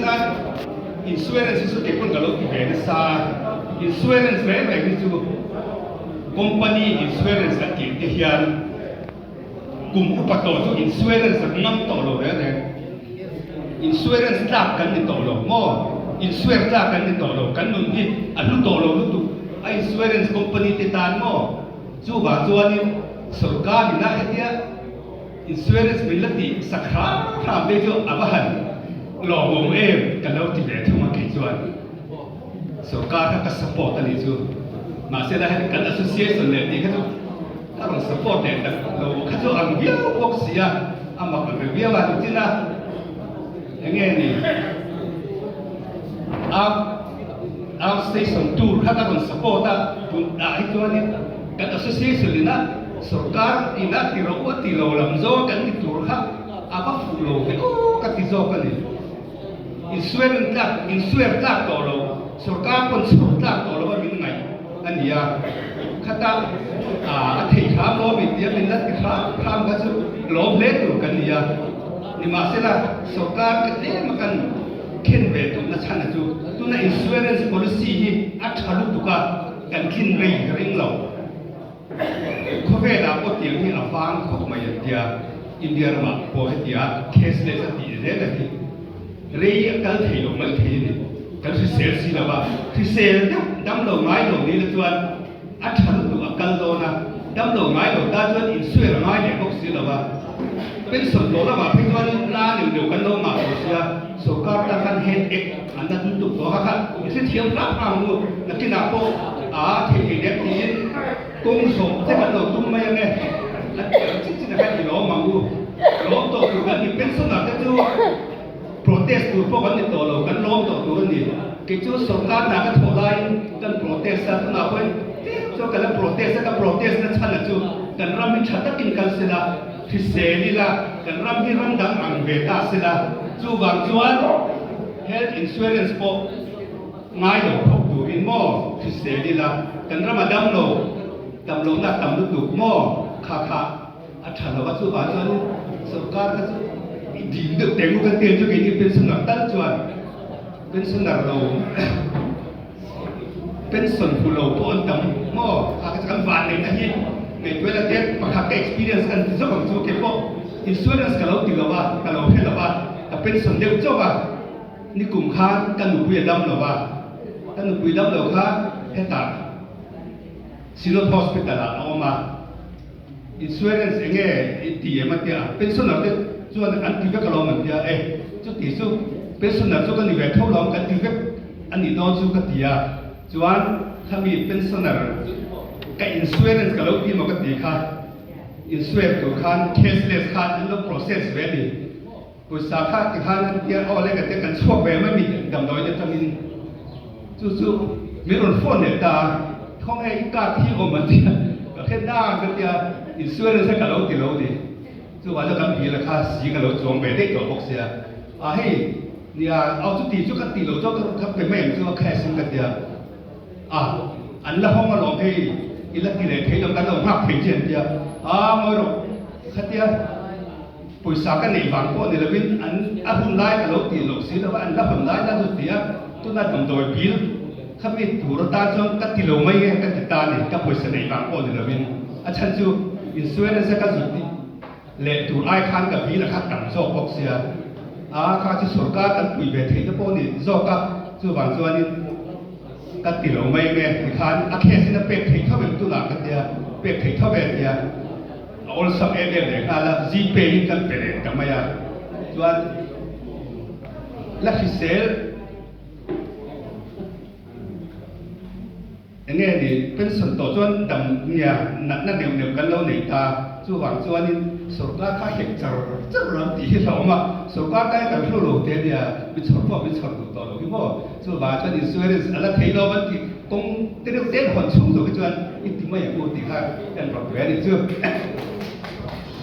Entirnan insurance hi chu kei pawn ka lo ti ve nasa a, insurance reng reng hi chu company insurance an tih te hian kum upa tawh chu insurance an ngam tawh lo reng reng. Insurance tlak kan ni tawh lo maw? Insure tlak kan ni tawh lo, kan nun hi a hlu tawh lo lutuk a insurance company te tan maw? Chuvang chuanin sorkar ina hetia Insurance min la tih sak hram hram te chu a va han lawmawm em ka lo ti ve thung a kei chuan sorkar kha ka support a nih chu mahse la heti kan association leh tih kha chu ka rawn support leh tak lo kha chu ang viau bawk si a a mak ang reng viau a nichin a enge ni a outstation tur kha ka rawn support a tun ah hi chuanin kan association ina Sorkar ina ti ro a ti lo lam zawng kan ti tur kha a va fuh lo ve aw ka ti zawk a ni. Insuarin tlak, insuer tlak tawh lo, sorkar pawn chhawr tlak tawh lo a min ngaih a ni a. Khata a thei hram lawm i tia min la ti hram hram kha chu lawm hle tur kan ni a. Nimahsela sorkar ka tlem a kan khen ve tumna chhan a chu tuna insurance policy hi a tha lutuk a, kan thlin rei ka ring lo. Khawvelah pawh tiang hi a vang khawp mai an tia, India ramah pawh hetia cashless a tih zel a hi rei a kal thei lo mai thei a ni. Kan hrisel si lo va, hrisel deuh dam lo ngai lo ni la chuan a tha lutuk a kal dawn a, dam lo ngai lo ta chuan insuer a ngai leh bawk si lo va. Pension tawh lamah phei chuan la neuh neuh kan lo ngah tawh sia, sorkar tan khan head ache an la lutuk tawh a kha i hrethiam hlak hlak ang u, nakinah pawh a thei thei lem tiin kawng zawh che kan lo tum mai ange a ti ang chin chin ah khan i lawm ang u, lawm tawh tur kan ni, pensioner te chu protest tur pawh kan ni tawh lo, kan lawm tawh tur a ni, kei chu sorkar hna ka thawh laiin kan protest a, tunah pawhin tlem chuan ka la protest a, ka protest na chhan a chu kan ram hi tha takin kal sela, hrisel ila, kan ram hi ram dang ang ve ta sela, chuvang chuan health insurance pawh ngai lo khawp turin maw hrisel ila, kan ram a dam lo, dam lohna a tam lutuk maw kha kha a tha lo a, chuvang chuan sorkar kha chu i dim deuh teh ngu kan tia chu keini pensioner tal chuan pensioner lo. Pension hmu lo pawh an tam maw? A kan vanneihna hi ngaihtuah ila te pakhat ka experience kan ti zawk ang chu kei pawh insurance ka lo ti lo a, ka lo hre lo a, ka pension deuh chauh a, nikum khan ka nupui a dam lo a, ka nupui dam lo kha hetah Synod Hospital ah a awm a, insurance eng nge i ti em a tia, pensioner te chuan an ti vek alawm an tia, e chuti chu pensioner chu ka ni ve tho lawm kan ti vek a nih dawn chu ka ti a, chuan khami pensioner ka insurance ka lo ti maw ka ti kha, insure tur khan cashless khan an lo process ve a ni. Pawisa kha ti khan an tia aw le ka tia kan chhuak ve mai mi damdawiin atangin chu chu min rawn phone leh ta a, khawnge i card hi awm an tia ka hre dan ka tia insurance a ka lo ti lo ni chuvang chuan kan bill a kha si ka lo chuang ve daih tawh bawk sia a hei nia aw chuti chu ka tih loh chuan ka pe mai ang chu a cash in ka tia a an la hawng alawm hei i la ti leh thei lo kan lo nghak thei che an tia a ngawi rawh khatia. Pawisa ka neih vang pawh ni lovin an a hun lai ka lo tih loh si lova an la hawn lai la chu ti a, tuna damdawi bill kha mi tur atan chuan ka ti lo mai nge ka ti ta ni, ka pawisa neih vang pawh ni lovin a chhan chu insurance a ka zut leh tur ai khan ka bill a kha tam zawk bawk sia, a kha chu sorkar kan pui ve theih te pawh ni zawk a, chuvang chuanin ka ti lo mai nge tikhan a case in a pek theih tho em tunah ka tia, pek theih tho ve tia. A awlsam em em leh nghal a, Gpay in kan pe leh ta mai a, chuan la hrisel eng nge ni pension tawh chuan dam nia natna neuh neuh kan lo nei ta, chuvang chuanin sorkar kha hek char char ram tih hi hlauhawm a, sorkar kai kan hlu lo te nia, mi chhawr pawh min chhawr duh tawh lo hi maw, chuvang chuan insurance a la thei lo an tih. Kawng te deuh te hawn chhung zawk hi chuan i ti mai ang u tih kha kan rawt ve a nih chu.